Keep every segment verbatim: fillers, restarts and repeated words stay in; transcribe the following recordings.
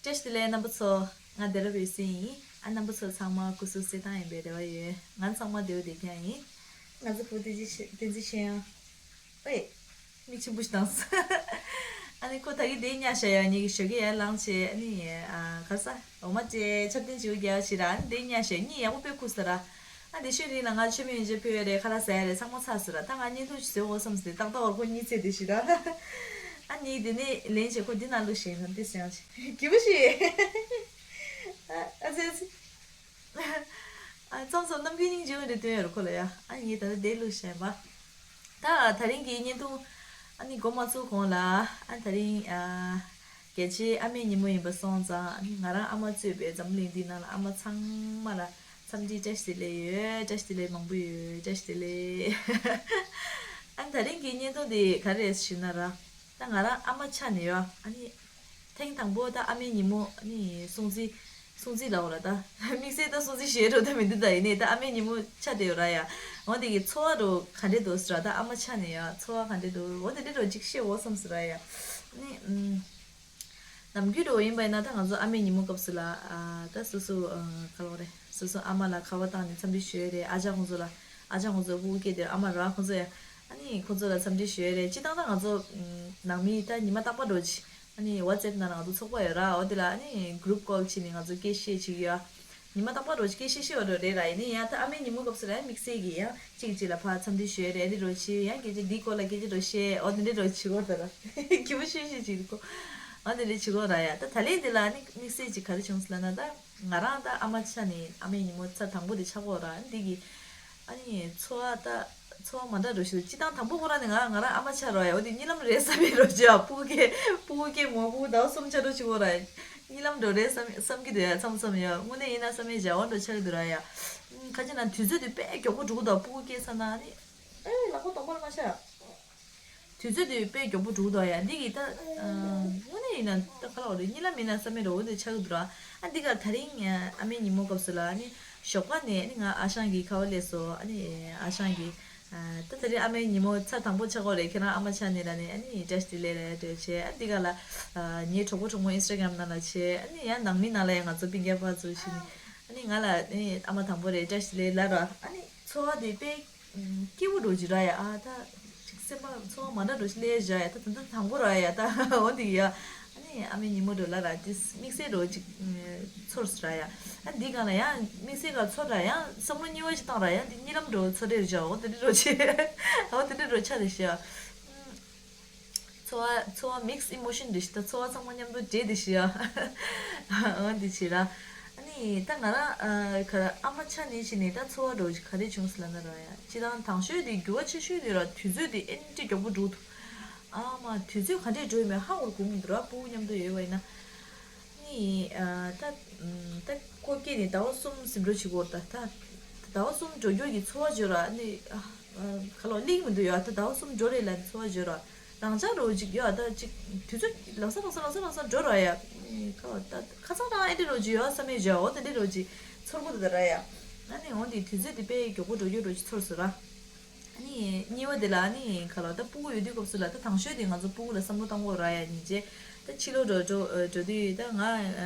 བཀྲ་ཤིས་བདེ་ལེགས་རྣམ་པ་ཚོ། ང་ཌེ་ར་བྷི་སི་ཡིན། ཨ། རྣམ་པ་ཚོ་ཚང་མ་སྐུ་གཟུགས་གསལ་ཐང་ཡིན་པའི་རེ་བ་ཡོད། ང་ཚང་མ་བདེ་པོ་བསྡད་ཀྱང་ཡིན། ང་ཚོ་བུ་བསྟན་འཛིན་ཆེ། བསྟན་འཛིན་ཆེ་ཡང་། ཨེ། མིག་ཆེན་པོ་ཞིག་བཏང་སོང་། ཨ་ནི་ཁོ་ད་གིན་དེ་ཉལ་ཤག་ཡ། ངེད་ཀྱི་ཞོགས་ཀས་ཡར་ལངས་བྱས། ཨ་ནི་ཨ། ག་རེ་ཟ། འོ་མ་བྱས་ཆབ་ལྡན་བྱེའུ་རྒྱག་ཞིག་ར། ཨ་ནི་དེ་ཉལ་ཤག་གཉིད་ཡག་པོ་དཔེ་ཁུག་སོང་ར། ཨ། དེ་ཤོད་རིང་ལ་ང་མཆོད་མེ་ཡོན་ཆབ་ཕུལ་ཡ་རེད། ཁ་ལག་ཟ་ཡ་རེད། ཚང་མ་ཚར་སོང་ར། ད་ང་བརྙན་ཐུང་ཞིག་བཟོས་འོ་བསམ་སྟེ་ཏག་ཏག་བར་ཁོ་གཉིད་སད་བསྡད་ཤག་ར། ཨ་ནི་དེ་ནས་ལན་བྱས་ཁོ་འདི་ནང་བླུགས་ཤིག་ན་འདི་སེང་ཆེ་གི་བུ་ཞིག་ཨ་ཙི་ཨ་ཙི། ཨ། མཚམས་མཚམས་ནམ་རྒྱུན་སྙིང་རྗེ་བོ་འདྲ་སྟོན་ཡོད་རེད་ཁོ་ལ་ཡ། ཨ། ངས་ད་ལྟ་དེ་བླུགས་བཞག་པ། ད་དེ་རིང་གི་བརྙན་ཐུང་། ཨ་ནི་འགོ་མ་ཚུགས་གོང་ལ། ཨ། དེ་རིང་ཨ། རྒྱལ་སྤྱིའི་ཨ་མའི་ཉིན་མོ་ཡིན་པ་སོང་ཙང་། ཨ་ནི་ང་རང་ཨ་མ་གཙོས་པའི་འཛམ་གླིང་འདི་ནང་ལ་ཨ་མ་ཚང་མ་ལ་འཚམས་འདྲི་བཀྲ་ཤིས་བདེ་ལེགས་ཡོད། བཀྲ་ཤིས་བདེ་ལེགས་མང་པོ་ཡོད། བཀྲ་ཤིས་བདེ་ལེགས། ཨ་ནི་དེ་རིང་གི་བརྙན་ཐུང་འདི་ག་རེ་རེད་ཟེར་ན་ར། ད་ང་རང་ཨ་མ་ཆགས་ནས་ཡོད། ཨ་ནི་ཐེངས་དང་པོ་ད་ཨ་མའི་ཉིན་མོ། ཨ་ནི་སྲུང་བརྩི། སྲུང་བརྩི་ལབ་དགོས་ར་ད། དམིགས་བསལ་ད་སྲུང་བརྩི་ཞུ་ཡ་འགྲོ་ད་མི་འདུག་ད་ཡིན་ནའི་ད་ཨ་མའི་ཉིན་མོ་ཆགས་བསྡད་ཡོད་ར་ཡ། འོ་དེ་གི་ཚོར་བ་འདྲ་ག་འདྲས་འདུག་ཟེར་ར། ད་ཨ་མ་ཆགས་ནས་ཡ་ཚོར་བ་ག་འདྲས་འདུག་འོ་དེ་འདྲས་འདྲ་ཅིག་བཤད་འོ་བསམ་ཟེར་ར་ཡ། ཨ་ནི་ཨུམ། ནམ་རྒྱུན་འདྲ་ཡིན་པ་ཡིན་ན་ད་ང་ཚོ་ཨ་མའི་ཉིན་མོ་སྐབས་སུ་ལ། ཨ། ད་སོ་སོ། ཨ། ག་ལབ་དགོས་རེད། སོ་སོ་ཨ་མ་ལ་ཁ་པར་བཏང་ནས་འཚམས་འདྲི་ཞུ་ཡ་རེད། ཨ་ཅག་ཁོང་ཚོ་ལ། ཨ་ཅག་ཁོང་ཚོ་སྤུ་གུ་སྐྱེས་དུས་ཨ་མ་ར་ཁོང་ཚོ་ཡ། ཨ་ནི་ཁོང་ཚོ་ལ་འཚམས་འདྲི་ཞུ་ཡ་རེད། སྤྱིར་བཏང་ད་ང་ཚོ་ཨུམ། ནང་མི་ད་ཉི་མ་རྟག་པར་འདྲ་ཅིག་ཨ་ནི་ཝ་ཙེབ་ནང་ལ་ང་ཚོ་ཚོགས་པ་ཡོད་ར། འོ་དེ་ལ་ཨ་ནི་གུ་རུབ་ཀོལ་བྱས་ནས་ང་ཚོ་སྐད་བཤད་བྱེད་ཀྱི་ཡོད། ཉི་མ་རྟག་པར་འདྲ་ཅིག་སྐད་བཤད་བཤད་པ་འདྲ་རེད་ར། ཡིན་ནའི་ཡང་ད་ཨ་མའི་ཉིན་མོ་སྐབས་སུ་ལ་ཡང་དམིགས་བསལ་གྱིས་ཡང་གཅིག་གིས་གཅིག་ལ་ཕར་འཚམས་འདྲི་ཞུ་ཡ་རེད། འདི་འདྲ་བྱེད། ཡང་སྐད་ཆ་འདིའི་སྐོར་ལ་སྐད་ཆ་འདྲ་བཤད། འོ་དེ་འདྲ་འདྲ་བྱེད་ཀྱི་ཡོད་ར། སྐྱིད་པོ་ཤོད་ཤོད་ཅིག་འདུག་འོ་དེ་འདྲ་བྱེད་ཀྱི་ཡོད་ར་ཡ། ད་ད་ལན་འདི་ལ་ཨ་ནི་དམིགས་བསལ་གྱིས་ག་རེ་བྱུང་སོང་ལབ་ན། ད་ང་རང་ད་ཨ་མ་ཆགས་ནས་ཨ་མའི་ཉིན་མོ་ཚར་དང་པོ་དེ་ཆགས་ཀྱི་ཡོད་ར། འདི་གི་ཨ་ནི་ཚོར་བ་ད། ཚོར་བ་མ་འདྲ་འདྲ་ཞིག་འདུག་སྤྱིར་བཏང་དང་པོ་ཁོ་རང་ནས་ང་ང་རང་ཨ་མ་ཆགས་ར་ཡ། འོ་དེ་གཉིད་ལམ་རེད་བསམ་པའི་འདྲ་ཅིག་ཨ། སྤུ་གུ་སྐྱེས། སྤུ་གུ་སྐྱེས་མོ་སྤུ་གུ་ཟླ་བ་གསུམ་ཆགས་འདྲ་ཅིག་ཡོད་ར་ཡ། གཉིད་ལམ་འདྲ་རེད་བསམ་བསམ་གྱི་འདུག་ཡ། མཚམས་མཚམས་ཡ། དངོས་གནས་ཡིན་ན་བསམ་ཡས་བྱ་བ་འདྲ་ཆགས་ཀྱི་འདུག་ར་ཡ། ཨུམ། ག་ཅི་ན་དུས་ཚོད་དེ་དཔེ་མགྱོགས་པོ་འགྲོ་གི་འདུག་སྤུ་གུ་སྐྱེས་ཚར་ན་ཨ་ནི། ཨེ། ལག་པ་གདོང་པར་མ་བཞག་དུས་ཚོད་དེ་དཔེ་མགྱོགས་པོ་འགྲོ་གི་འདུག་ཡ། འདི་གི་ད། ཨ། དངོས་གནས་ཡིན་ན་ད་ག་ལབ་དགོས་རེད། གཉིད་ལམ་ཡིན་ན་བསམ་ཡས་འདྲ་འོ་དེ་ཆགས་ཀྱི་འདུག་ར། ཨ། འདི་ག་དེ་རིང་ཨ་མའི་ཉིན་མོ་སྐབས་སུ་ལ་ཨ་ནི་ཞོགས་པ་ནས་ཨ་ནི་ང་ཨ་ཞང་གི་ཁ་པར་སླེབས་སོང་། ཨ་ནི་ཨ་ཞང་གིས། ཨ། ད་དེ་རིང་ཨ་མའི་ཉིན་མོ་ཚར་དང་པོ་ཆགས་ཀྱི་ཡོད་རེད། ཁྱེད་རང་ཨ་མ་ཆགས་ནས་ལབ་ནས། ཨ་ནི་བཀྲ་ཤིས་བདེ་ལེགས་ལབ་ཡ་འདྲ་བྱས། ཨ། འདི་ག་ལ་ཨ་ངའི་གྲོགས་པོ་གྲོགས་མོ་ཨིན་སི་ཊ་གྷ་རམ་ནང་ལ་བྱས། ཨ་ནི་ཡང་ནང་མི་ནང་ལ་ཡང་ང་ཚོ་སྤུན་ཀྱག་ཕར་ཚུར་བྱས་ནས། ཨ་ནི་ང་ལ་ཨ་ནི་ཨ་མ་དང་པོ་རེད། བཀྲ་ཤིས་བདེ་ལེགས་ལབ་ར། ཨ་ནི་ཚོར་བ་དེ་དཔེ་སྐྱིད་པོ་འདྲ་ཅིག་ར་ཡ། ཨ། ད་ཅིག་སེམས་པ་ཚོར་བ་མ་འདྲ་འདྲ་ཞིག་སླེབས་བཞག་ཡ། ད་ད་ལྟ་དང་པོ་ར་ཡ། ད་འོ་འདི་ཡ། ཨ་ནི་ཨ་མའི་ཉིན་མོ་འདྲ་ལབ་ར། དེ་དམིགས་བསལ་འདྲ་ཅིག་ཚོར་སོང་ར་ཡ། ཨ། འདི་སྒང་ལ་ཡང་དམིགས་བསལ་ག་ཚོར་ར་ཡང་བསམ་བློ་གཉིས་པ་ཅིག་བཏང་ར་ཡང་འདི་གཉིད་ལམ་འདྲ་ཚོར་རེ་བཞག་འོ་དེ་འདྲ་འདྲ་ཅིག་འོ་དེ་འདྲ་འདྲ་ཆགས་རེ་བཞག་ཚོར་བ། ཚོར་བ་མིགས་ཨི་མོ་ཤན་འདྲ་ཞིག་ད་ཚོར་བ་ཚང་མ་མཉམ་དུ་འདྲེས་འདྲ་ཞིག་ཡ། འོ་འདི་བྱེད་ར། ཨ་ནི་ད་ང་རང་ཨ་ག་རེ་ཨ་མ་ཆགས་ནས་བྱས་ནས་ད་ཚོར་བ་འདྲ་ཞིག་ག་རེ་བྱུང་སོང་ལབ་ན་ར་ཡ། སྤྱིར་བཏང་དང་ཤོས་དེ་འགྱུར་བ་ཆེ་ཤོས་དེ་ར་དུས་ཚོད་དེ་ཨེ་འདྲ་མགྱོགས་པོ་འགྲོ་འདུག་ཨ་མ་དུས་ཚོད་ག་འདྲས་འགྲོ་ཡོད་མེད་ཧ་གོ་གི་མི་འདུག་ར། སྤུ་གུ་མཉམ་དུ་ཡོད་པ་ཡིན་ན། ནི་ཨ་ད་ཨམ་ད་ཁོ་སྐྱེས་ནས་ཟླ་བ་གསུམ་ཟིན་འགྲོ་བྱེད་ཀྱི་ཡོད་རེད། ད་ད་ཟླ་བ་གསུམ་འགྲོ་རྒྱུ་གི་ཚོར་བ་བརྗོད་ར་ནི། ཨ་ཨ་ག་ལབ་སླེབས་མི་འདུག་ཡ། ད་ཟླ་བ་གསུམ་འགྲོ་རེད་ལབ་ནས་ཚོར་བ་བརྗོད་ར། རང་ཅག་རོ་ཅིག་ཡོད་ཨ། ད་ཅིག་དུས་ཚོད་ལམ་སང་ལམ་སང་ལམ་སང་ལམ་སང་འགྲོ་ར་ཡ། ཨེ་ག་ལབ་ད་ཁ་སང་རང་ཨེ་འདྲ་རོ་ཅིག་ཡོད་བསམ་མེད་བརྗོད་འོ་དེ་འདྲ་རོ་ཅིག་ཚོར་གི་འདུག་ད་ར་ཡ། ཨ་ནི་འོ་དེ་དུས་ཚོད་དེ་དཔེ་མགྱོགས་པོ་འགྲོ་རྒྱུ་རོ་ཅིག་ཚོར་སོང་ར། ཨ་ནི་གཉིས་པ་དེ་ལ་ཨ་ནི་ག་ལབ་ད་སྤུ་གུ་ཡོད་དུས་སྐབས་སུ་ལ་ད་དང་ཤོས་དེ་ང་ཚོ་སྤུ་གུ་ལ་བསམ་བློ་བཏང་དགོས་ར་ཡ། ཉིན་རྗེས་ད་ཕྱི་ལོགས་འགྲོ་འགྲོ་འགྲོ་དུས་ད་ང་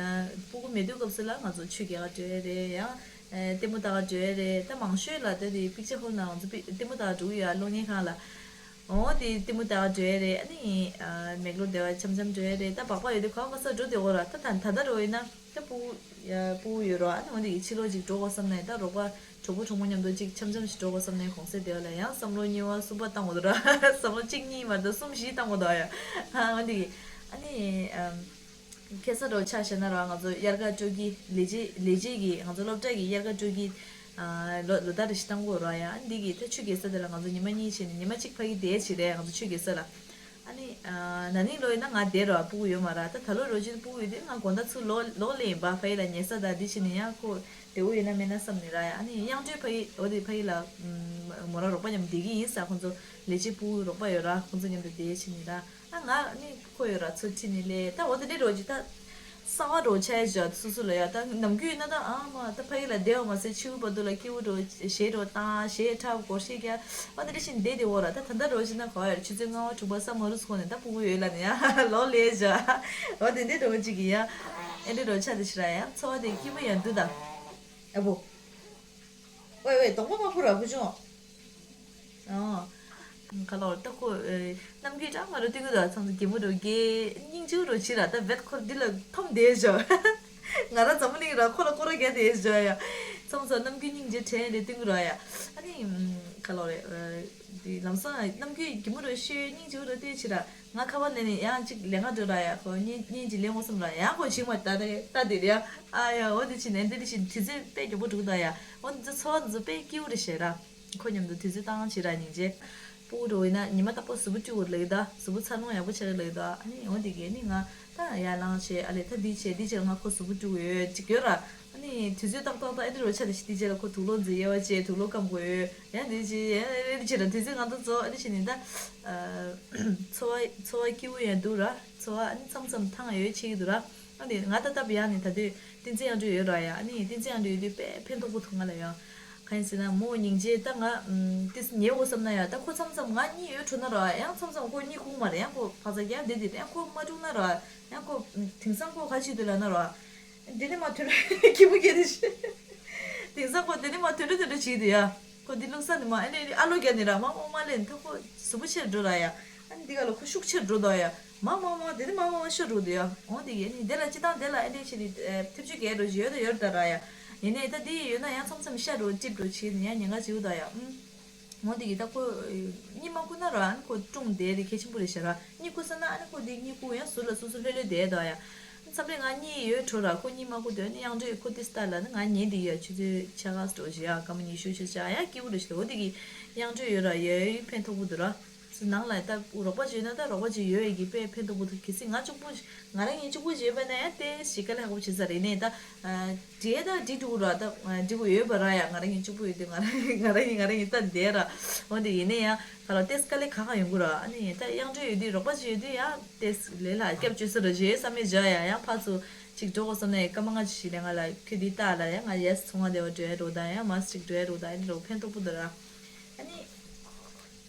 སྤུ་གུ་མེད་དུས་སྐབས་སུ་ལ་ང་ཚོ་ཆོས་རྒྱག་ག་འགྲོ་ཡ་རེད། ཡང་ལྟད་མོ་ལྟ་ག་འགྲོ་ཡ་རེད། ད་མང་ཤོས་ལ་ད་དེ་པིག་ཅར་ཧོལ་ནང་ང་ཚོ་པི་ལྟད་མོ་ལྟ་ག་འགྲོ་གི་ཡོད་ཨ། གློག་བརྙན་ཁང་ལ། འོ་དེ་ལྟད་མོ་ལྟ་ག་འགྲོ་ཡ་རེད། ཨ་ནི་མེག་ལོར་སྡེ་བ་འཆམ་འཆམ་འགྲོ་ཡ་རེད། ད་སྦག་སྦག་ཡོད་དུས་ག་པ་ས་འགྲོ་བདེ་གོ་ར། ད་ད་ད་ལྟ་འགྲོ་ཡིན་ན། ད་སྤུ་གུ་ཡ་སྤུ་གུ་ཡོད་རོགས། ཨ་ནི་འོ་འདི་གི་ཕྱི་ལོགས་ཅིག་འགྲོ་དགོས་བསམ་ནས་ད་རོགས་པ་གྲོགས་པོ་གྲོགས་མོ་མཉམ་དུ་ཅིག་འཆམ་འཆམ་ཞིག་འགྲོ་དགོས་བསམ་ནས་གུང་སེང་དེ་བ་ལ་ཡང་བསམ་བློ་གཉིས་པ་གསུམ་པ་བཏང་དགོས་འདུག་ར། བསམ་བློ་གཅིག་གཉིས་མ་གཏོགས་གསུམ་བཞི་བཏང་དགོས་འདུག་ཡ། ཨ་འོ་འདི་གི་ཨ་ནི་ཨམ་ཁ་སང་འདྲ་ཆ་བཞག་ན་ར་ང་ཚོ་དབྱར་ཁ་སྤྲོ་སྐྱིད་ལས་བྱེད་ལས་བྱེད་ཀྱི་ང་ཚོ་སློབ་གྲྭ་གི་དབྱར་ཁ་སྤྲོ་སྐྱིད་ཨ་ལོ་ལོ་ལྟར་རེ་ཞིག་བཏང་དགོས་ར་ཡ། ཨ་འདི་གི་ད་ཆོས་རྒྱལ་ས་དེ་ལ་ང་ཚོ་ཉི་མ་གཉིས་བྱས་ནས་ཉི་མ་གཅིག་ཕ་གི་བསྡད་བྱས་རེད་ང་ཚོ་ཆོས་རྒྱལ་ས་ལ། ཨ་ནི། ཨ་ན་ནིང་ལོ་ཡིན་ན་ང་བསྡད་རོགས་སྤུ་གུ་ཡོད་མ་ར། ད་ད་ལོ་རོ་ཅིན་སྤུ་གུ་ཡོད་དུས་ང་དགོང་དག་ཚུར་ལོག་ལོག་ལེ་ཡིན་པ། ཕ་གི་ལ་ཉལ་ས་དང་འདི་བྱས་ནས་ཡང་ཁོ་བདེ་པོ་ཡོད་ན་མེད་ན་བསམ་ནས་ར་ཡ། ཨ་ནི་དབྱངས་སྒྲོལ་ཕ་གི་འོ་དེ་ཕ་གི་ལ་མོ་རང་རོགས་པ་མཉམ་བསྡད་ཀྱི་ཡིན་ས། ཁོང་ཚོ་ལས་བྱེད་སྤུ་གུ་རོགས་པ་ཡོད་ར། ཁོང་ཚོ་མཉམ་དུ་བསྡད་བྱས་ནས་ར། ཨ་ང་ནི་ཁོ་ཡོད་ར་ཚུར་ཁྲིད་ནས་ལས་ད་འོ་དེ་འདྲའི་རོ་ཅིག་ད། གསར་པ་འདྲ་ཆགས་བཞག་སོ་སོ་ལ་ཡ། ད་ནམ་རྒྱུན་ཡིན་ན་ད་ཨ་མ་ད་ཕ་གི་ལ་བསྡད་པ་མ་ཟད་ཕྱི་པོ་བར་དུ་ལ་སྐྱིད་པོ་འདྲ་གཞས་འདྲ་བཏང་གཞས་འཁྲབ་སྒོར་གཞས་རྒྱག་འོ་དེ་འདྲ་བྱས་ནས་བསྡད་དེ་འོ་ར། ད་ད་ལྟ་འདྲ་བྱས་ན་ག་བ་ཡོད་ཆུ་ཚོད་ལྔ་པ་དྲུག་པ་ས་མ་རུ་སོང་ནས་ད་སྤུ་གུ་ཡོད་ལ་ནས་ཡ་ལོག་ལས་བཞག་འོ་དེ་འདྲའི་འདྲ་ཅིག་གི་ཡ། ཨེ་འདྲ་རོ་ཆ་དེ་ཤི་ར་ཡ། འཚོ་བ་དེ་སྐྱིད་པོ་ཡང་འདུག་ད། ཨ་བོ། ཝེ་ཝེ། གདོང་པ་མ་ཕུ་ར་བུ་ཆུང་། ཨོ། ཁ་ལོ་ད་ཁོ་ཨེ་ནམ་རྒྱུན་ཅང་མ་རུ་ཏི་གུ་ད་ཚང་ཚང་གི་མོ་རུ་གེ་སྙིང་རྗེ་རུ་ཆི་ར། ད་བེད་ཁོ་འདི་ལ་འཐོམ་བསྡད་ཞོ། ང་ར་འཛམ་བུ་གླིང་ར་ཁོ་ལ་སྐོར་ར་རྒྱག་བསྡད་ཞོ་ཡ། ཚང་ཚང་ནམ་རྒྱུན་སྙིང་རྗེ་དྲན་རེ་ཏི་གུ་ར་ཡ། ཨ་ནི་ཁ་ལོ་རེ། འདི་ལམ་སང་ནམ་རྒྱུན་གི་མོ་རུ་ཤོད་སྙིང་རྗེ་རུ་ཏི་ཆི་ར། ང་ཁ་བ་ནས་ནས་ཡང་ཅིག་ལས་ཀ་འགྲོ་ར་ཡ། ཁོ་གཉེན་གཉེན་གྱི་ལས་ངོ་སམ་ར་ཡ། ཁོ་ཞིག་མ་ལྟ་དེ་ལྟ་དེ་རེད་ཡ། ཨ་ཡ། འོ་དེ་ཕྱིན་ནས་འདི་འདྲ་ཞིག་དུས་ཚོད་དཔེ་མགྱོགས་པོ་འགྲོ་གི་འདུག་ཡ། འོ་འདི་ཚོ་འཚོ་བ་འདི་ཚོ་དཔེ་སྐྱིད་པོ་རེད་ཤག་ར། ཁོ་མཉམ་དུ་དུས་ཚོད་བཏང་བྱེད་ར་སྙིང་རྗེ། སྤུ་གུ་འགྲོ་ཡིན་ན་ཉི་མ་རྟག་པར་གཟུགས་པོ་བཀྲུས་དགོས་ལབ་ཡོད་ད། གཟུགས་པོ་འཚར་ལོངས་ཡག་པོ་བྱེད་ར་ལབ་ཡོད་ད། ཨ་ནི་འོ་དེ་གས་ནི་ང་ད་ཡར་ལངས་བྱས། ཨ་ལས་ད་འདི་བྱས་འདི་བྱས་ལ་ང་ཁོ་གཟུགས་པོ་བཀྲུས་དགོས་ཡོད་ཅིག་ཡོད་ར། ཨ་ནི་དུས་ཚོད་ཏག་ཏག་ཏག་ཨེ་འདྲ་རོ་ཆ་དེ་ཞིག་དེ་རྗེས་ལ་ཁོ་དུག་སློག་འཛིན་དབྱེ་བ་བྱས། དུག་སློག་སྐམ་དགོས་ཡོད། ཡང་དེ་བྱས་ཡང་ཨེ་འདྲ་བྱས་ར། དུས་ཚོད་ང་ཚོ་ཚོ་ཨེ་འདྲ་བྱས་ནས་ད། ཚོ་བ་ཚོ་བ་སྐྱིད་པོ་ཡང་འདུག་ར། ཚོ་བ་ཨ་ནི་མཚམས་མཚམས་ཐང་ཡོད་ཆེ་གི་འདུག་ར། ཨ་ནི་ང་ད་ལྟ་བི་ཡ་ནི་ད་དུས་བསྟན་འཛིན་དབྱངས་སྒྲོན་ཡོད་ར་ཡ། ཨ་ནི་བསྟན་འཛིན་དབྱངས་སྒྲོན་ཡོད་དུས་དཔེ་ཕན་ཐོགས་པོ་ཐུག་ང་ལ་ཡ། གང་ཡིན་ཟེར་ན་མོ་སྙིང་རྗེ། ད་ང་ཏིས་ཉེ་བོ་བསམ་ན་ཡ། ད་ཁོ་མཚམས་མཚམས་ང་གཉིད་ཡོད་འཕྲོ་ན་ར། ཡང་མཚམས་མཚམས་ཁོ་གཉིད་ཁུག་མ་རེད། ཡང་ཁོ་བག་ཚ་རྒྱག་བསྡད་དེ། ཡང་ཁོ་མ་འཁྲུག་ན་ར། ཡང་ཁོ་དེང་སང་ཁོ་ག་ཅིག་དུས་ལ་ན་ར། དེ་ནི་མ་དུད་འགྲོ་ཁྱི་མོ་སྐྱེ་དེ་ཤི། དེང་སང་ཁོ་དེ་ནི་མ་དུད་འགྲོ་དུད་འགྲོ་བྱེད་དུ་ཡ། ཁོ་འདི་བླུགས་ས་ནི་མ་ཨེ་ནས་ཨ་ལོ་རྒྱ་ནི་ར་མ་མ་མ་ལེན་ཐོ་ཁོ་གཟུགས་པོ་ཆེར་འགྲོ་ར་ཡ། ཨ་ནི་འདི་ག་ལ་ཁོ་ཤུགས་ཆེར་འགྲོ་དོ་ཡ། མ་མ་མ་དེ་ནི་མ་མ་མ་ཤོར་འགྲོ་དུ་ཡ། འོ་དེ་གས་ནི་དེ་ལ་ཅི་དང་དེ་ལ་ཨེ་ནས་ཆེ་ནི་ཐེབས་ཆུ་གས་འགྲོ་ཞིག་ཡོད་དོ་ཡོད་ད་ར་ཡ། ཡིན་ནས་ད་དེ་ཡོད་ན་ཡང་མཚམས་མཚམས་ཤ་འགྲོ་ཅིབ་འགྲོ་བྱེད་ནི་ཡང་ཉེན་ཁ་བྱེད་དོ་ཡ། ཨུམ། འོ་དེ་གི་ད་ཁོ་གཉིད་མ་ཁུག་ན་ར། ཨ་ནི་ཁོ་ཀྲུང་དེ་དེ་གལ་ཆེན་པོ་རེད་ཤག་ར། གཉིད་ཁུག་ས་ན་ཨ་ནི་ཁོ་དེ་གཉིད་ཁུག་ཡང་ཟུར་ལ་སོ་སོ་ལྷོད་ལྷོད་བསྡད་དོ་ཡ། མཚམས་རེ་ང་གཉིད་ཡོད་འཕྲོ་ར། ཁོ་གཉིད་མ་ཁུག་དོན་ནི་དབྱངས་སྒྲོན་ཁོ་དེ་སྟ་ལ་ནི་ང་ཉལ་དེ་ཡ། ཆུ་ཚོད་ཕྱེད་ཀ་འགྲོ་བཞི་ཡ། སྐར་མ་ཉི་ཤུ་ཤུ་ཆ་ཡ་སྐྱིད་པོ་རེད་ཤག་འོ་དེ་གི་དབྱངས་སྒྲོན་ཡོད་ར་ཡོད་ཕན་ཐོགས་པོ་འདུག་ར། ནང་ལ་ད་རོགས་པ་བྱོས་ན་ད་རོགས་པ་བྱོས་ཡོད་ཡ་གི་དཔེ་ཕན་ཐོགས་པོ་འདུག་གལ་སྲིད་ང་གཅིག་པུ་ང་རང་ཉིད་གཅིག་པུ་བྱས་པ་ན་ཡང་དེ་ཞིག་དཀའ་ལས་ཁག་པོ་བྱེད་ས་རེད། ནས་ད་འདྲེ་ད་འདྲེ་འགྲོ་ར། ད་འདྲེ་པོ་ཡོད་པ་ར་ཡ། ང་རང་ཉིད་གཅིག་པུ་ཡོད་དུས་ང་རང་ང་རང་ཉིད་ང་རང་ཉིད་ད་འདས་ར། འོ་དེ་ཡིན་ན་ཡང་ཁ་ལ་ཏེས་དཀའ་ལས་ཁག་ཁག་ཡོང་གི་ར། ཨ་ནི་ད་དབྱངས་སྒྲོན་ཡོད་དུས་རོགས་པ་བྱེད་ཡོད་དུས་ཡང་ཏེས་ལས་ལ་སྐྱབས་བཅོལ་ས་ར་བྱེད་བསམ་མེད་བྱ་ཡ། ཡང་ཕར་ཚུར་ཅིག་འགྲོ་དགོས་བསམ་ན་ཡང་སྐར་མ་ལྔ་ཅིག་ཞིག་ལས་ང་ལ་ཁྱོད་འདི་ལྟ་ལ་ཡ། ང་ཡས་ཚོང་ང་བདེ་བ་འགྲོ་ཡ་རོགས་དང་ཡང་མ་ཅིག་འགྲོ་ཡ་རོགས་དང་ཡང་འགྲོ་ཕན་ཐོགས་པོ་འདུག་ར། ཨ་ནི།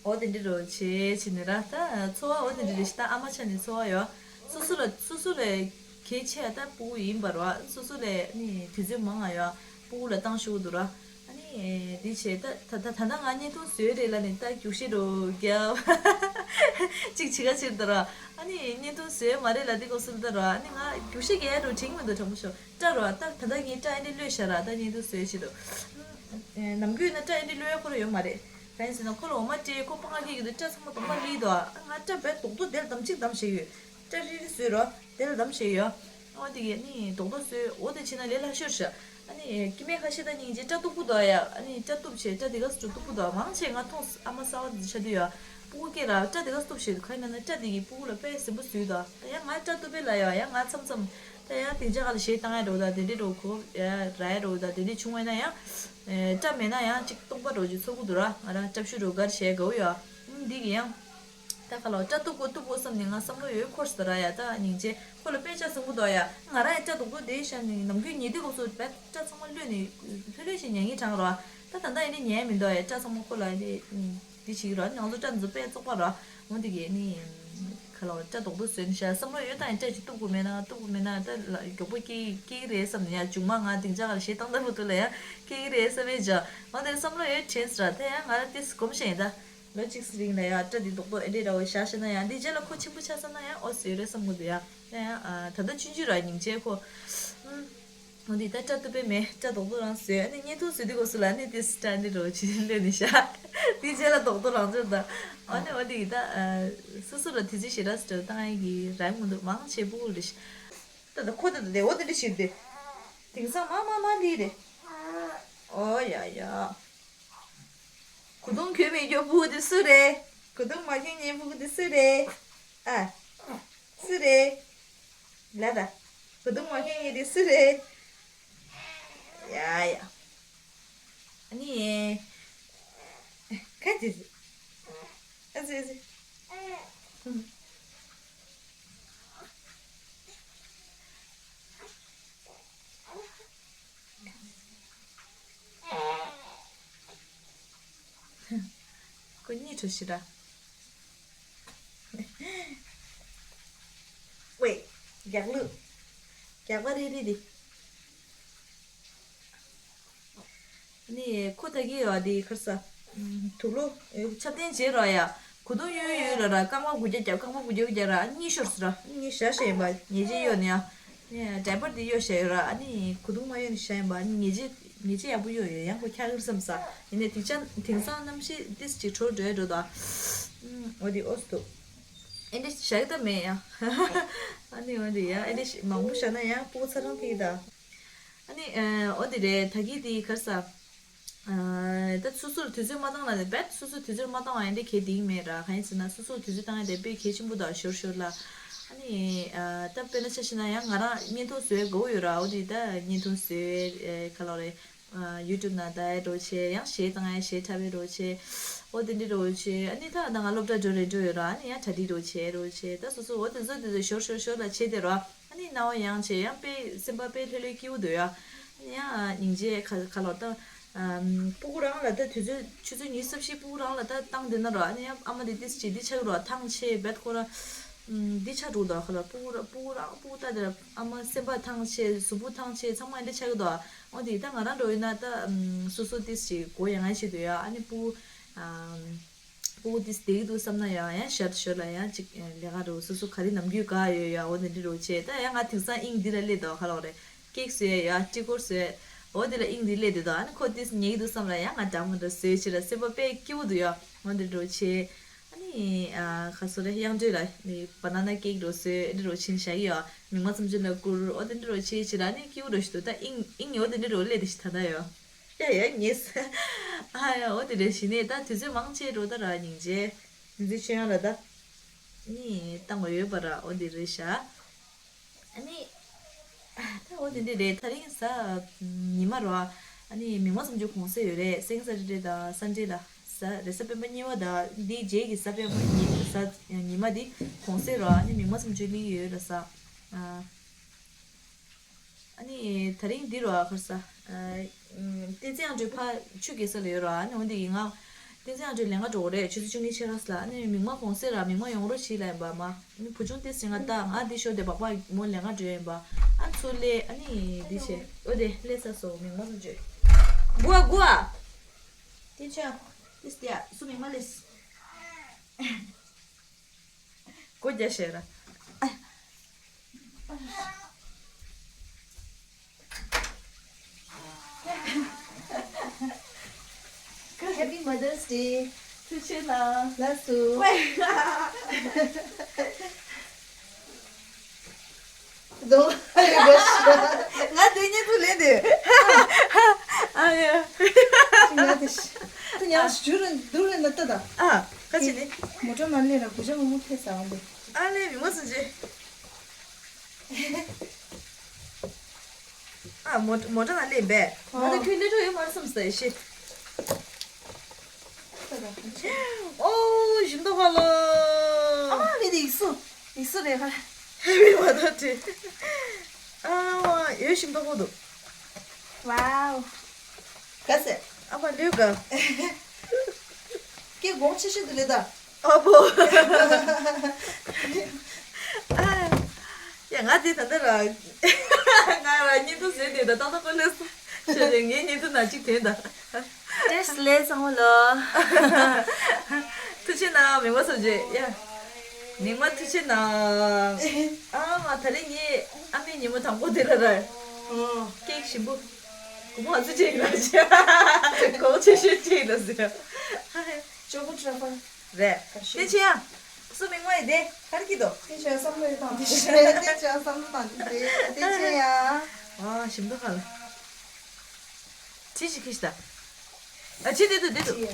འོ་དེ་འདྲ་རོ་བྱེད་བྱེད་ནི་ར། ད་འཚོ་བ་འོ་དེ་འདྲ་རེད་ཤག་ད་ཨ་མ་ཆ་ནས་འཚོ་བ་ཡོད། སོ་སོ་ལ་སོ་སོ་ལ་གལ་ཆེ་ཡ་ད་སྤུ་གུ་ཡིན་པ་ར། སོ་སོ་ལ་ནི་དུས་ཚོད་མང་ང་ཡོད་སྤུ་གུ་ལ་བཏང་ཤོག་འདུག་ར། ཨ་ནི་དེ་བྱས་ད་ད་ད་ད་ང་བརྙན་ཐུང་བཟོས་རེད་ལ་ནི་ད་རྒྱུགས་ཤེས་རོ་རྒྱབ། ཅིག་བྱེད་ག་ཕྱིར་འདུག་ར། ཨ་ནི་བརྙན་ཐུང་བཟོས་མ་རེད་ལ་དེ་གོ་སུལ་ད་ར། ཨ་ནི་ང་རྒྱུགས་ཤེས་རྒྱག་རོ་དྲན་མི་འདུག་དྲང་པོ་ཤོག་སྐྲ་རོ་ད་ད་ད་ངའི་སྐྲ་ཨ་ནི་གློད་ཤ་ར། ད་བརྙན་ཐུང་བཟོས་བྱེད་དུ། ནམ་རྒྱུན་ན་སྐྲ་ཨེ་འདྲ་གློད་ཡ་ཁོ་ར་ཡོད་མ་རེད། གང་ཡིན་ཟེར་ན་ཁོ་ལ་འོ་མ་སྤྲད་ཁོ་པང་ཁ་ཁྱེར་གྱི་འདུག་སྐྲ་ཚང་མ་གདོང་པ་ལི་འདུག་ཨ་ང་སྐྲ་བས་རྡོག་རྡོག་དེ་ལ་དམ་ཅིག་དམ་བྱས་ཡོད། སྐྲ་རིལ་རིལ་བཟོས་རོགས་དེ་ལ་དམ་བྱས་ཡོད། ཨོ་དེ་གས་ནི་རྡོག་རྡོག་བཟོས་འོ་དེ་བྱས་ན་ལས་སླ་ཤོས་ཤག་ཨ་ནི་སྐྱེ་དམན་ཁ་ཤས་ད་སྙིང་རྗེ་སྐྲ་གཏུབ་ཀྱི་འདུག་ཡ། ཨ་ནི་སྐྲ་གཏུབ་བྱས་སྐྲ་དེ་ག་སུ་གཏུབ་ཀྱི་འདུག་མང་ཆེ་ང་མཐོང་ཨ་མ་གསར་བ་འདི་ཆགས་དུས་ཡ། སྤུ་གུ་སྐྱེ་ར་སྐྲ་དེ་ག་གཏུབ་བྱས་འདུག་ག་ཡིན་ན་ན་སྐྲ་དེ་གིས་སྤུ་གུ་ལ་དཔེ་ཟིན་པོ་བཟོས་འདུག་ད་ཡ་ང་སྐྲ་གཏུབ་པས་ལ་ཡ་ཡ་ང་མཚམས་མཚམས་ད་ཡ་དེང་ཆ་ག་ལ་གཞས་བཏང་ཡ་འགྲོ་ད་དེ་འདྲས་འགྲོ་གོ་ཡ་ར་ཡ་འགྲོ་ད་དེ་འདྲས་བྱུང་བས་ན་ཡ། སྐྲ་མེད་ན་ཡང་ཅིག་སྟོང་པ་འགྲོ་རྒྱུ་ཚོར་གི་འདུག་ར། ང་རང་སྐྲ་བཤུ་འགྲོ་གར་བྱས་དགའ་བོ་ཡོད། ཨ་འདི་གི་ཡང་། ད་ཁ་ལོ་སྐྲ་གཏུབ་དགོས་གཏུབ་དགོས་བསམ་ནས་ང་བསམ་བློ་ཡོད་འཁོར་སོང་ར་ཡ། ད་སྙིང་རྗེ་ཁོ་ལ་དཔེ་ཆ་བཟང་པོ་འདུག་ཡ། ང་རང་ཡ་སྐྲ་རྡོག་རྡོག་དེ་བཞག་ནས་ནམ་རྒྱུན་ཉལ་དུས་སྐབས་སུ་བས་སྐྲ་ཚང་མ་གློད་ནས་ལྷོད་ལྷོད་ཞིག་ཉལ་ངེས་གྲང་ར། ད་ད་ལྟ་ཡིན་ནའི་ཉལ་མི་འདུག་ཡ། སྐྲ་ཚང་མ་ཁོ་ལ་ཡིན་ནའི་འདི་བྱེད་ཀྱི་ར། ང་ཚོ་སྐྲ་འཛུགས་དཔེ་བཙོག་པ་ར། འོ་འདི་གས་ནི། ཁ་ལོ་སྐྲ་རྡོག་རྡོག་བཟོས་ནས་བཞག་བསམ་བློ་ཡོད་ད་ཡིན། སྐྲ་ཅིག་གཏུབ་དགོས་མེད་ན་གཏུབ་དགོས་མེད་ན་ད་ལ་མགྱོགས་པོ་སྐྱེ་སྐྱེ་གི་རེད་བསམ་ནས་ཡ། མཇུག་མ་ང་དེང་ཆ་ག་ལ་གཞས་བཏང་ད་མ་ཐུབ་ལ་ཡ་སྐྱེ་གི་རེད་བསམ་མེད་བྱ། འོ་དེ་བསམ་བློ་ཡོད་དྲན་སོང་ར། ད་ཡ་ང་ར་ཏིས་གོམས་ཤེས་ཡིན་ད། ལོ་གཅིག་སི་རིང་ལ་ཡ་སྐྲ་འདི་རྡོག་རྡོག་ཨེ་འདྲས་འདྲ་བོ་བཞག་ཤེས་ན་ཡ་འདི་རྗེས་ལ་ཁོ་ཆེན་པོ་ཆགས་ས་ན་ཡ་ཨོ་སི་ཡོད་རེད་བསམ་གི་འདུག་ཡ། ད་ཡ་ད་ལྟ་ཆུང་ཆུང་ར་སྙིང་རྗེ་ཁོ། འོ་འདི་ད་སྐྲ་གཏུབ་པའི་མེ་སྐྲ་རྡོག་རྡོག་རང་བཟོས། ཨ་ནི་བརྙན་ཐུང་བཟོས་དུས་སྐབས་སུ་ལ་ནི་དེ་སི་སྐྲ་འདི་རོ་ཆི་ལོས་ནི་ཤ། དེ་རྗེས་ལ་རྡོག་རྡོག་རང་བཟོས་ད། ཨ་ནི་འོ་འདི་ད་སོ་སོ་ལ་དེ་ཚོ་ཞེ་དྲག་སི་སྐྲ་བཏང་ཡ་གི་རག་མི་འདུག་མང་ཆེ་སྤུ་གུ་རེད་ཤ། ད་ད་ཁོ་ད་ད་དེ་འོ་དེ་འདྲ་ཞིག་དེ། དེང་སང་མ་མ་མ་ལི་རེད། ཨོ་ཡ་ཡ། གོས་ཐུང་གྱོན་མེད་རྒྱུ་སྤུ་གུ་དེ་སུ་རེད། གོས་ཐུང་མ་གྱོན་མཁན་སྤུ་གུ་དེ་སུ་རེད། ཨ། སུ་རེད། ལ་ད། གོས་ཐུང་མ་གྱོན་མཁན་དེ་སུ་རེད། ཡ་ཡ། ཨ་ནི། ཁ་ཅིག་ཨ་ཙི་ཨ་ཙི། ཁོ་གཉིད་ཁྲོ་ཤི་ར། ཝེ། རྒྱག་ལུགས། རྒྱགས་པ་རེ་རེ་དེ། ནི་ཁོ་ད་གི་ཡོད་དེ་ཁར་ས། དུག་ལོ། ཆབ་ལྡན་བྱེད་རོགས་ཡ། གོས་ཐུང་གཡོ་ཡོད་ར་ར་རྐང་པ་དགུ་བརྒྱ་རྒྱབ་རྐང་པ་དགུ་བརྒྱ་རྒྱག་ར་གཉིས་ཤོར་སོང་ར་གཉིས་བཞག་བཞག་ཡིན་པ་ཉེས་ཅན་གཡོ་ནི་ཡ། ནི་ཌའི་པར་དེ་གཡོ་བཞག་ཡོད་ར་ཨ་ནི་གོས་ཐུང་མ་གཡོ་ནི་བཞག་ཡིན་པ་ཨ་ནི་ཉེས་ཅན་ཉེས་ཅན་ཡག་པོ་གཡོ་ཡོད་ཡང་ཁོ་འཁྱག་གིར་བསམ་ས། ཡིན་ནའི་དེང་ཆ་དེང་སང་གནམ་གཤིས་ཏིས་ཅིག་དྲོ་འགྲོ་འགྲོ་ད། འོ་དེ་ཨོ་སི་འདུག་ཨེ་འདྲ་བཞག་ད་མེད་ཡ། ཨ་ནི་འོ་དེ་ཡ་ཨེ་འདྲ་མང་པོ་བཞག་ན་ཡང་སྤུ་གུ་ཚ་གྲང་ཕིག་ད། ཨ་ནི་ཨ་འོ་དེ་རེད་ད་གི་དེ་གར་ས། ཨ་ད་སོ་སོར་དུས་ཚོད་མ་བཏང་ན་རེད་བེད་སོ་སོར་དུས་ཚོད་མ་བཏང་བ་ཡིན་དེ་གལ་སྲིད་མེད་ར་གང་ཡིན་ཟེར་ན་སོ་སོར་དུས་ཚོད་བཏང་ཡ་དེ་དཔེ་གལ་ཆེན་པོ་དང་ཞོར་ཞོར་ལ། ཨ་ནི་ཨ་ད་དཔེར་ན་ཆ་བཞག་ན་ཡང་ང་རང་བརྙན་ཐུང་བཟོས་དགོས་ཡོད་ར་འོ་དེ་ད་བརྙན་ཐུང་བཟོས་ཨེ་ག་ལོ་རེད། ཨ་ཡུ་ཊུབ་ནང་ལྟ་ཡ་འགྲོ་བྱས་ཡང་གཞས་བཏང་ཡ་གཞས་འཁྲབ་ཡ་འགྲོ་བྱས། འོ་དེ་འདྲ་འགྲོ་བྱས་ཨ་ནི་ད་ད་ང་སློབ་གྲྭ་འགྲོ་རེ་འགྲོ་ཡོད་ར་ཨ་ནི་ཡང་གྲ་སྒྲིག་འགྲོ་བྱས་འགྲོ་བྱས་ད་སོ་སོ་འོ་དེ་ཚོ་དེ་ཚོ་ཞོར་ཞོར་ཞོར་ལ་བྱས་དེ་ར་ཨ་ནི་སྣང་བ་ཡང་བྱས་ཡང་དཔེ་སེམས་པ་དཔེ་ལྷོད་ལྷོད་སྐྱིད་པོ་འདུག་ཡ། ཨ་ནི་ཡང་སྙིང་རྗེ་ཁ་ཁ་ལོ་ད། ཨམ། སྤུ་གུ་རང་ལ་ད་དུས་ཚོད་ཆུ་ཚོད་ཉི་ཤུ་རྩ་བཞི་སྤུ་གུ་རང་ལ་ད་བཏང་བསྡད་ན་ར་ཨ་ནི་ཡང་ཨ་མ་དེ་ཏིས་ཅིག་འདི་ཆགས་ཀྱི་ར་ཐང་ཆད་བེད་ཁོ་ར། ཨམ། འདི་ཆགས་འགྲོ་ད་ཁ་ལ་སྤུ་གུ་ར་སྤུ་གུ་རང་སྤུ་གུ་ད་དེ་ར་ཨ་མ་སེམས་པ་ཐང་ཆད་གཟུགས་པོ་ཐང་ཆད་ཚང་མ་འདི་ཆགས་ཀྱི་འདུག་འོ་དེ་ད་ང་རང་འགྲོ་ཡིན་ན་ད་ཨམ། སོ་སོ་ཏིས་ཅིག་གོ་ཡ་ང་ཞིག་འདུག་ཡ་ཨ་ནི་སྤུ་གུ། ཨམ། སྤུ་གུ་ཏིས་བསྡད་ཀྱི་འདུག་བསམ་ན་ཡང་ཡང་ཞར་ཞོར་ལ་ཡང་ཅིག་ལས་ཀ་འགྲོ་སོ་སོ་ག་རེ་ནམ་རྒྱུན་ག་ཡོད་ཡ་འོ་དེ་འདྲ་འགྲོ་བྱས་ད་ཡང་ང་དེང་སང་དབྱིངས་འདི་ལ་སླེབས་འདུག་ཁ་ལོག་རེད། ཀེག་བཟོས་ཡ་ཡ་ཊི་ཀོར་བཟོས། འོ་དེ་ལ་དབྱིངས་འདི་སླེབས་འདུག་ཨ་ནི་ཁོ་ཏིས་ཉལ་གྱི་འདུག་བསམ་ལ་ཡང་ང་འདྲ་མ་འདྲ་བཟོས་ཕྱིར་སེམས་པ་དཔེ་སྐྱིད་པོ་འདུག་ཡ་འོ་འདི་འགྲོ་བྱས། ཨ་ནི་ཨ་ག་སོ་རེད་དབྱངས་སྒྲོལ་ལ་ནི་བ་ན་ན་ཀེག་འགྲོ་བཟོས་འདི་འགྲོ་ཕྱིན་བཞག་གི་ཡ་མིག་དམར་ཚོམ་ཆུ་ལ་བསྐུར་འོ་དེ་འདྲ་འགྲོ་བྱས་ཕྱིར་ཨ་ནི་སྐྱིད་པོ་འགྲོ་ཞིག་འདུག་ད་དབྱིངས་དབྱིངས་ཉལ་འོ་དེ་འདྲ་འགྲོ་སླེབས་འདི་ཞིག་ད་ལྟ་ཡ། ཡ་ཡ་ངེས། ཨ་ཡ་འོ་དེ་རེད་ཞི་ནས་ད་དུས་ཚོད་མང་ཆེ་འགྲོ་ད་ར་སྙིང་རྗེ། དུས་ཚོད་ཆེ་ཡང་ར་ད། ནི་བཏང་བ་ཡོད་པ་ར་འོ་དེ་རེད་ཤག་ཨ་ནི། ད་འོ་དེ་འདྲ་རེད་ད་རིང་གཟའ། ཉི་མ་ར། ཨ་ནི་མིག་དམར་ཚོམ་ཆུ་གུང་སེང་ཡོད་རེད་སེང་གེ་གཟའ་རེ་རེ་དང་སན་ཌེ་ལ། གཟའ་རེས་གཟའ་སྤེན་པ་གཉིས་པ་དང་འདིའི་རྗེས་ཀྱི་གཟའ་སྤེན་པ་གཉིས་གཟའ། ཉི་མ་འདི་གུང་སེང་ར་ཨ་ནི་མིག་དམར་ཚོམ་ཆུ་གླིང་ཡོད་ར་ས། ཨ། ཨ་ནི་དེ་རིང་འདི་རུ་ཨ་ཁར་ས། ཨ། བསྟན་འཛིན་དབྱངས་སྒྲོལ་ཕ་ཆུ་རྒྱལ་ས་ལ་ཡོད་ར་ཨ་ནི་འོན་ཏེ་ཡིན་ང་། བསྟན་འཛིན་དབྱངས་སྒྲོལ་ལེན་ག་འགྲོ་གི་རེད་ཆུ་ཚོད་བཅུ་གཉིས་ཕྱེད་ཀ་ལ་ཨ་ནི་མིག་དམར་གུང་སེང་ར་མིག་དམར་ཡོང་རོགས་བྱེད་ལ་ཡིན་པ་མ། ཨ་ནི་བུ་ཆུང་ཏེ་སེང་ང་ད་ང་འདི་ཤོར་དེ་སྦག་སྦག་མོ་ལེན་ག་འགྲོ་ཡིན་པ། ཨ་ཚུར་སླེབས་ཨ་ནི་འདི་བྱས་ཨོ་དེ་སླེབས་ས་སོ་མིག་དམར་སུ་བརྗོད། གུ་ཨ་གུ་ཨ། ཏེ་ཆ། ཏེ་སྟེ་ཨ་སུ་མིག་དམར་སླེབས། སྒོ་རྒྱག་ཤེས་ར། Happy Mother's Day. ཐུགས་རྗེ་གནང་། ལགས་སོ། ཝེ། རྡུང་ཡོད་པ་ཤ། ང་དེ་ཉིད་དུ་ལེན་དེ། ཨ་ཡ། ང་དེ་ཤ། དུ་ཉག་ཞུ་རུ་འདུག་རེ་ན་ལྟ་དང་། ཨ། ཁ་ཅི་ནི། མོ་ཊ་མ་ལེན་ན་གུ་ཅ་མོ་མོ་ཐེ་ས་འོང་དེ། ཨ་ལེ་མི་མ་སུ་ཅི། ཨ་མོ་མོ་ཊ་ནང་སླེབས་པས། ང་ད་ཁྱོད་སླེབས་འགྲོ་ཡོད་མ་རེད་བསམ་ཟེར་ཤི། ཨོ་ཞིམ་ཏོག་ཧ་ལོ། ཨ་མ་མི་དེ་ཡིག་གཟུགས་ཡིག་གཟུགས་རེད་ཧ། ཧེ་བི་མ་ད་དེ། ཨ་མ་ཡོད་ཞིམ་ཏོག་ཧོ་འདུག་ཝའོ། ག་ཟེ། ཨ་མ་ལུས་ག་ཀྱེ་གོང་ཆེ་ཤོས་འདི་ལས་ད། ཨ་བོ། ཨ། ཡ་ང་དེ་ད་ལྟ་ར། ང་ར་བརྙན་ཐུང་བཟོས་དེ་ད་ཏག་ཏག་ཀོ་ལེ་སོ། ཤེས་རེ་ངའི་བརྙན་ཐུང་ནང་གཅིག་དེ་ད། ཏེས་ལེ་སང་ལོ། ཐུགས་རྗེ་གནང་མི་མ་སོ་རྗེ་ཡ། མི་མ་ཐུགས་རྗེ་གནང་། ཨ་མ་ད་རེས་ངའི་ཨ་མའི་ཉིན་མོ་དང་པོ་དེ་ལ་ར། ཨོ། ཀེག་ཞིམ་པོ། གོ་མ་ཚུ་ཅིག་ལ་ཅི། གོ་ཆེ་ཤོས་ཅིག་ལ་ཟེར། ཅོ་གོ་ཊ་ར་ཕ། རེད། ཀ་ཤི། དེ་ཆེ་ཡ། སུ་མིང་མ་ཡི་དེ་གར་གི་དོ། དེ་ཆེ་ཡ་བསམ་བློ་ཡི་དང་དེ་ཆེ་ཡ་དེ་ཆེ་ཡ་བསམ་བློ་དང་དེ་དེ་ཆེ་ཡ། ཨ་ཞིམ་པོ་ཧ་ལ། ཁྲི་ཞིག་ཁི་ཤི་ད། ཨ་ཆེ་དེ་དུ་དེ་དུ།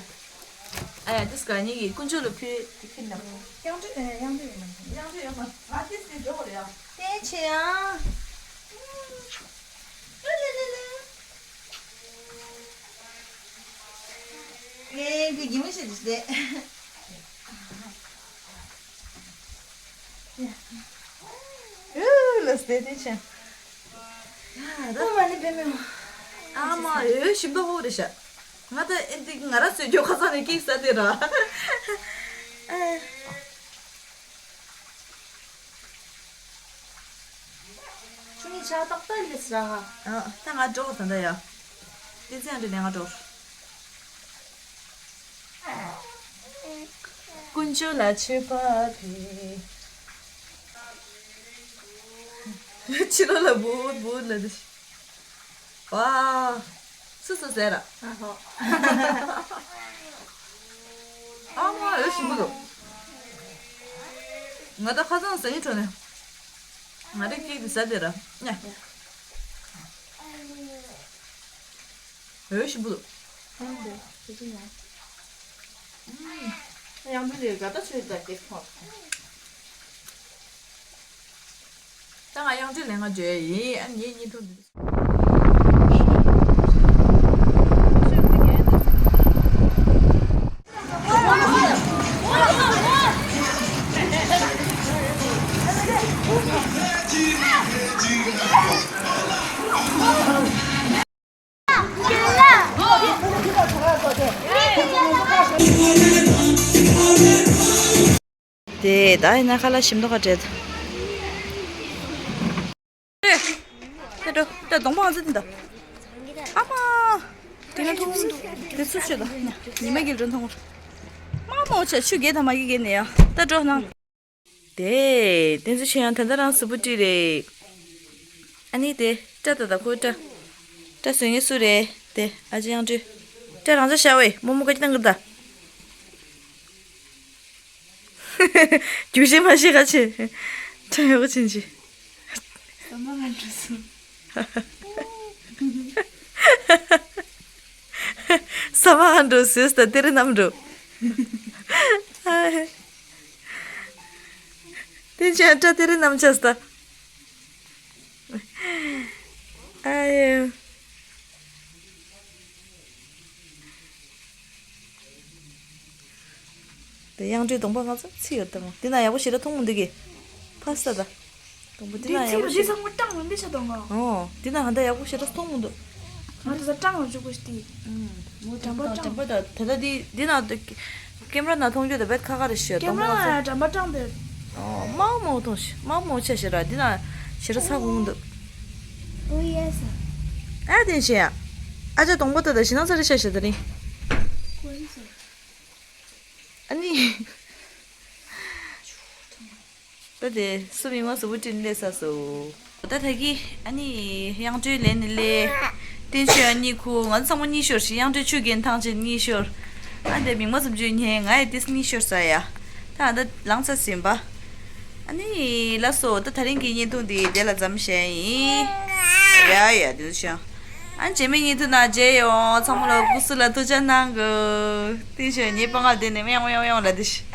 ཨ་ཡ་དེ་སྐ་ཉིད་ཀྱི་དཀོན་མཆོག་ལ་ཕུལ། དེ་ཁི་ན། དབྱངས་སྒྲོལ་ཨ་དབྱངས་སྒྲོལ་ཡོད་མ་རེད། དབྱངས་སྒྲོལ་ཡོད་མ་རེད། ཨ་དེ་སི་འགྲོ་གི་རེད་ཨ། དེ་ཆེ་ཡ། ལེ་ལེ་ལེ། ངས་འདི་གི་མི་ཤེས་ཏེ། ཨུ་ལ་སྟེ་དེ་ཆེ། ཨ་མ་ནི་བེ་མེ་མ། ཨ་མ་ཨེ་ཞིམ་པོ་ཧོ་རེ་ཤ། ང་ད་ཨེ་འདི་ང་ར་སོས་ཇོ་ཁ་ས་ནས་ཀིག་ས་དེ་ར། ཨ། ངའི་ཆ་ཏག་ཏག་ལས་ར་ཧ། ཨ། ད་ང་འགྲོ་ད་ད་ཡ། དེ་ཚེ་ཡང་འདྲི་ནས་ང་འགྲོ། དཀོན་མཆོག་ལ་མཆོད་པ་ཕུལ། ཕྱི་ལོགས་ལ་བུད་བུད་ལ་འདི། ཝ། སུ་སུ་ཟེར་ར། ཨ་ཧོ། ཨ་མ་འོད་ཞིམ་པོ་འདུག་ང་ད་ཁ་སང་ཟ་ཡི་བྲོ་ནས། ང་རེ་ཀིག་དེ་ཟ་དེ་ར། ཉ། འོད་ཞིམ་པོ་འདུག་ཡང་དེ་དེ་ཅི་ཡང་། ཡང་དེ་དེ་ག་ད་ཆོས་ད་དེ་ཁོ། ད་ང་གཡང་འདྲི་ལས་ང་བརྗོད་ཡིན། ཨ་ངའི་བརྙན་ཐུང་འདི། དེ་ད་ཡིན་ན་ཁ་ལག་ཞིམ་མདོག་ག་བྲེལ། ད་འགྲོ་ད་གདོང་པ་ང་ཚོ་འདི་འདྲ། ཨ་མ། དེ་ན་མཐོང་འདུག་དེ་ཚུར་ཤོད་ད། ཉི་མ་གིལ་འགྲོ་མཐོང་། མ་མོ་ཆ་ཆུ་རྒྱས་དང་མ་གི་གི་ནས་ཡ། ད་འགྲོ་ནང་། དེ་བསྟན་འཛིན་ཆོས་དབྱངས་ད་ལྟ་རང་གཟུགས་པོ་བཀྲུས་རེད། ཨ་ནི་དེ་སྐྲ་ད་ད་ཁོའི་སྐྲ། སྐྲ་བཟོ་མཁན་སུ་རེད་དེ། ཨ་ཅེ་དབྱངས་སྒྲོལ། སྐྲ་རང་ཅག་ཤ་བས་རྨོ་མོ་ག་ཅི་བཏང་གི་ད། རྒྱུགས་ཤེས་མ་ཤེས་ག་ཆེ། སྐྲ་ཡག་པོ་ཕྱིན་ཆེ། ས་མ་ང་འགྲོ་སོང་། ས་མ་ང་འགྲོ་སོང་ད་དེ་རིང་ནམ་འགྲོ། དེ་ཅན་སྐྲ་དེ་རིང་ནམ་ཆགས་ད། ཨ་ཡེ། དེ་དབྱངས་སྒྲོལ་གདོང་པ་ང་ཚོ་ཚིག་ཡོད་དམ། དེ་ན་ཡག་པོ་ཞེ་དྲག་མཐོང་མི་འདུག་གི། ཕ་ས་ད། གདོང་པ་དེ་ན་ཡག་པོ་ཞེ་དྲག་འདི་ཚང་མ་སྐྲངས་ལ་འདི་ཆ་དང་ང་། ཨོ། དེ་ན་ཧ་ད་ཡག་པོ་ཞེ་དྲག་མཐོང་མི་འདུག་ང་དེ་ཚ་སྐྲངས་ལ་འཇུག་དགོས་ཤི་ཏི། ཨུམ། དྲན་པ་སྐྲངས། དྲན་པ་ད་དེ་ད་དེ་དེ་ན་ཀེམ་ར་ན་མཐོང་རྒྱུ་དེ་བེད་ཁ་ཁ་རེ་ཞེ་གདོང་པ་ང་ཚོ། ཀེམ་ར་ན་དྲན་པ་སྐྲངས་དེ། ཨོ། མ་མོ་མཐོང་ཤི་མ་མོ་ཆ་ཞེ་ར་དེ་ན་ཞེ་དྲག་ཚ་གོང་འདུག་ཨོ་ཡེ་སི། ཨ་དེ་ཤེ་ཡ། ཨ་ཅག་གདོང་པ་ད་ད་ཞེ་ན་ཚ་རེ་ཤ་ཞེ་ད་རིང་། ཨ་ནི། ད་དེ་སུ་མི་མ་སུ་བུ་ཏྲིན་ལས་ས་སོ། ད་ད་གི་ཨ་ནི་དབྱངས་སྒྲོལ་ལས་ནི་ལས། བསྟན་ཆོས་ཨ་ནི་ཁུ་ང་ཚང་མ་གཉིས་ཤོར་ཞིག་དབྱངས་སྒྲོལ་ཆུ་རྒྱན་ཐང་ཆེན་གཉིས་ཤོར། ཨ་དེ་མི་མ་སུ་བུ་ཉེ་ང་ཡི་ཏིས་གཉིས་ཤོར་ས་ཡ། ད་ཨ་ད་ལང་ཚ་ཟིན་པ། ཨ་ནི་ལ་སོ་ད་ད་རིང་གི་བརྙན་ཐུང་འདི་དེ་ལ་མཚམས་བཞག་ཡིན། ཡ་ཡ་དེ་ཚོ་ཤང་། ཨ་རྗེས་མའི་བརྙན་ཐུང་ནང་མཇལ་ཡོང་། ཚང་མ་ལ་སྐུ་གཟུགས་ལ་ཐུགས་ཅག་གནང་གི། དེ་ཤོད་ངའི་པང་ཨ་དེ་ནས་མེའང་མེའང་མེའང་ལ་དེ་ཤི།